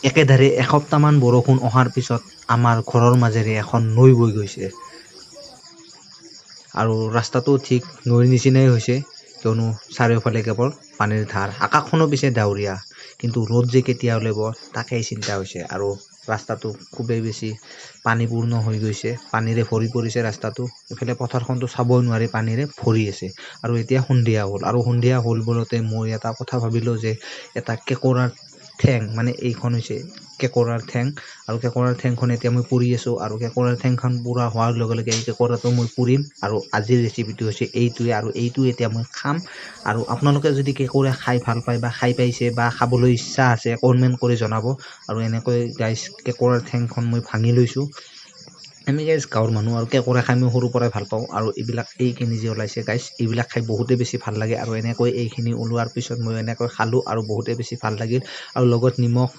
একেধাৰে এসপ্তাহমান বৰষুণ অহাৰ পিছত আমাৰ ঘৰৰ মাজেৰে এখন নৈ বৈ গৈছে আৰু ৰাস্তাটো ঠিক নৈৰ নিচিনাই হৈছে, কিয়নো চাৰিওফালে কেৱল পানীৰ ধাৰ। আকাশখনো পিছে ডাৱৰীয়া, কিন্তু ৰ'দ যে কেতিয়া ওলাব তাকেই চিন্তা হৈছে। আৰু ৰাস্তাটো খুবেই বেছি পানীপূৰ্ণ হৈ গৈছে, পানীৰে ভৰি পৰিছে ৰাস্তাটো। ইফালে পথাৰখনটো চাবই নোৱাৰি, পানীৰে ভৰি আছে। আৰু এতিয়া সন্ধিয়া হ'ল, আৰু সন্ধিয়া হ'ল বোলোতে মই এটা কথা ভাবিলোঁ যে এটা কেঁকোৰাৰ ঠেং, মানে এইখন হৈছে কেঁকোৰাৰ ঠেং, আৰু কেঁকোৰাৰ ঠেংখন এতিয়া মই পুৰি আছোঁ। আৰু কেঁকোৰাৰ ঠেংখন পুৰা হোৱাৰ লগে লগে এই কেঁকোৰাটো মই পুৰিম। আৰু আজিৰ ৰেচিপিটো হৈছে এইটোৱে, আৰু এইটো এতিয়া মই খাম। আৰু আপোনালোকে যদি কেঁকোৰা খাই ভাল পায় বা খাই পাইছে বা খাবলৈ ইচ্ছা আছে, কমেণ্ট কৰি জনাব। আৰু এনেকৈ গাইজ কেঁকোৰাৰ ঠেংখন মই ভাঙি লৈছোঁ। আমি গাইজ গাঁৱৰ মানুহ আৰু কেঁকোৰা খাই মই সৰুৰ পৰাই ভাল পাওঁ। আৰু এইবিলাক এইখিনি যে ওলাইছে গাইজ, এইবিলাক খাই বহুতেই বেছি ভাল লাগে। আৰু এনেকৈ এইখিনি ওলোৱাৰ পিছত মই এনেকৈ খালোঁ আৰু বহুতেই বেছি ভাল লাগিল। আৰু লগত নিমখ